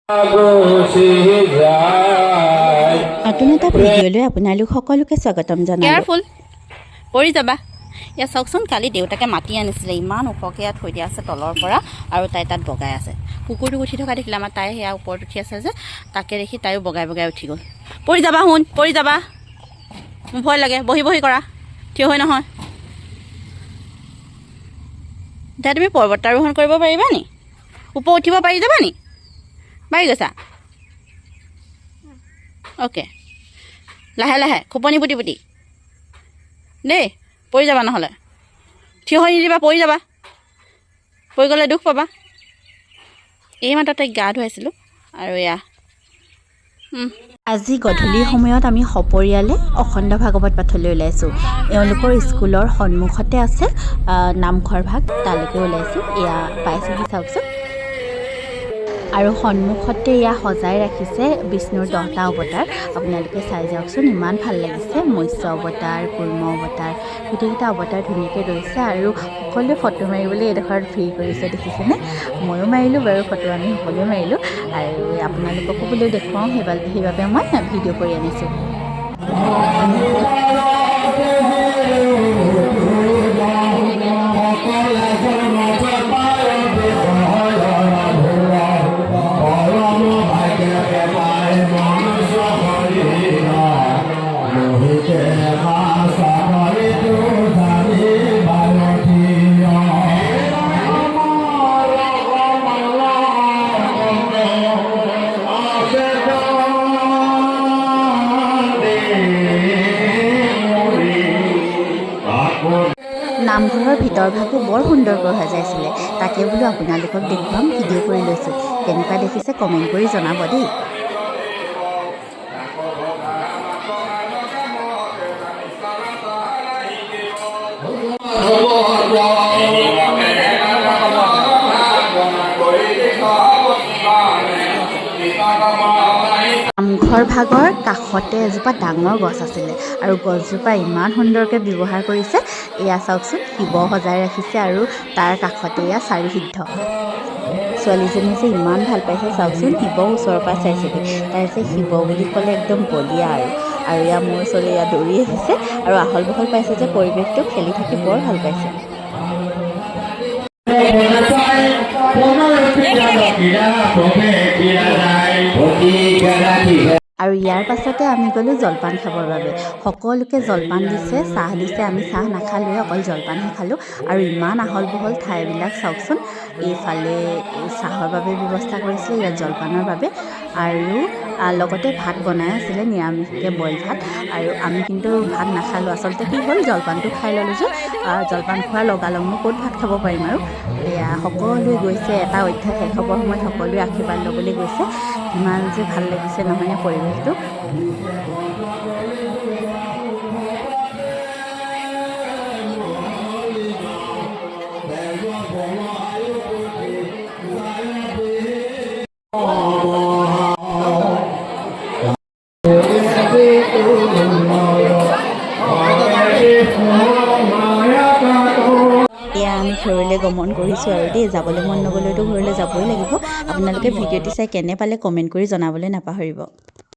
গুচি যায়। নতুন এটা ভিডিঅ'লৈ আপোনালোক সকলোকে স্বাগতম জনালোঁ। কেয়াৰফুল, পৰি যাবা। ইয়াত চাওকচোন, কালি দেউতাকে মাতি আনিছিলে। ইমান ওখকৈ ইয়াত থৈ দিয়া আছে তলৰ পৰা আৰু তাই তাত বগাই আছে। কুকুৰটো উঠি থকা দেখিলে আমাৰ তাই সেয়া ওপৰত উঠি আছে যে, তাকে দেখি তাইও বগাই বগাই উঠি গ'ল। পৰি যাবা শুন, পৰি যাবা। মোৰ ভয় লাগে। বহি বহি কৰা, থিয় হৈ নহয়। এতিয়া তুমি পৰ্বতাৰোহণ কৰিব পাৰিবা নি? ওপৰত উঠিব পাৰি যাবা নি? পাৰি গৈছা? অ'কে, লাহে লাহে খোপনি পুতি পুতি দেই, পৰি যাবা নহ'লে। থিয় হৈ নিদিবা, পৰি যাবা। পৰি গ'লে দুখ পাবা। এই মাত্ৰ তাইক গা ধুৱাইছিলোঁ আৰু এয়া আজি গধূলিৰ সময়ত আমি সপৰিয়ালে অখণ্ড ভাগৱত পাঠলৈ ওলাইছোঁ। এওঁলোকৰ স্কুলৰ সন্মুখতে আছে নামঘৰ ভাগ, তালৈকে ওলাইছোঁ। এয়া পাইছোহি, চাওকচোন। আৰু সন্মুখতে এয়া সজাই ৰাখিছে বিষ্ণুৰ 10টা অৱতাৰ। আপোনালোকে চাই যাওকচোন, ইমান ভাল লাগিছে। মৎস্য অৱতাৰ, কুৰ্ম অৱতাৰ, গোটেইকেইটা অৱতাৰ ধুনীয়াকৈ ৰৈছে আৰু সকলোৱে ফটো মাৰিবলৈ এইডোখৰত ভিৰ কৰিছে, দেখিছেনে? ময়ো মাৰিলোঁ বাৰু ফটো, আমি সকলোৱে মাৰিলোঁ আৰু আপোনালোককো বোলো দেখুৱাওঁ, সেইবাবে মই ভিডিঅ' কৰি আনিছোঁ। পৰম ভাগ্যে পায় মনুষ্য শৰীৰ, লোহিতে বাস জানি ভাৰতীয়। নামঘৰৰ ভিতৰ ভাগো বৰ সুন্দৰকৈ সজাইছিলে। তাকে বোলো আপোনালোকক দেখুৱাম, ভিডিঅ' কৰি লৈছোঁ। কেনেকুৱা দেখিছে কমেণ্ট কৰি জনাব দেই। নামঘৰ ভাগৰ কাষতে এজোপা ডাঙৰ গছ আছিলে আৰু গছজোপা ইমান সুন্দৰকৈ ব্যৱহাৰ কৰিছে। এয়া চাওকচোন, শিৱ সজাই ৰাখিছে আৰু তাৰ কাষতে এয়া চাৰিসিদ্ধ। ছোৱালীজনীয়ে যে ইমান ভাল পাইছে চাওকচোন, শিৱ ওচৰৰ পৰা চাইছেগৈ। তাই যে শিৱ বুলি ক'লে একদম বলিয়া আৰু। আৰু এয়া মোৰ ওচৰলৈ এয়া দৌৰি আহিছে আৰু আহল বহল পাইছে যে পৰিৱেশটো, খেলি থাকি বৰ ভাল পাইছে। আৰু ইয়াৰ পাছতে আমি গ'লোঁ জলপান খাবৰ বাবে। সকলোকে জলপান দিছে, চাহ দিছে। আমি চাহ নাখালোঁৱে, অকল জলপানহে খালোঁ। আৰু ইমান আহল বহল ঠাইবিলাক চাওকচোন। এইফালে চাহৰ বাবে ব্যৱস্থা কৰিছিলে, ইয়াত জলপানৰ বাবে আৰু লগতে ভাত বনাই আছিলে নিৰামিষকৈ, বইল ভাত। আৰু আমি কিন্তু ভাত নাখালোঁ। আচলতে কি হ'ল, জলপানটো খাই ল'লোঁ যে, জলপান খোৱাৰ লগালগনো ক'ত ভাত খাব পাৰিম? আৰু এয়া সকলোৱে গৈছে। এটা অধ্যায় শেষ হ'বৰ সময়ত সকলোৱে আশীৰ্বাদ ল'বলৈ গৈছে। ইমান যে ভাল লাগিছে নহয়নে পৰিৱেশটো? এয়া আমি ঘৰলৈ গমন কৰিছোঁ আৰু দেই। যাবলৈ মন নগ'লেওতো ঘৰলৈ যাবই লাগিব। আপোনালোকে ভিডিঅ'টো চাই কেনে পালে কমেণ্ট কৰি জনাবলৈ নাপাহৰিব।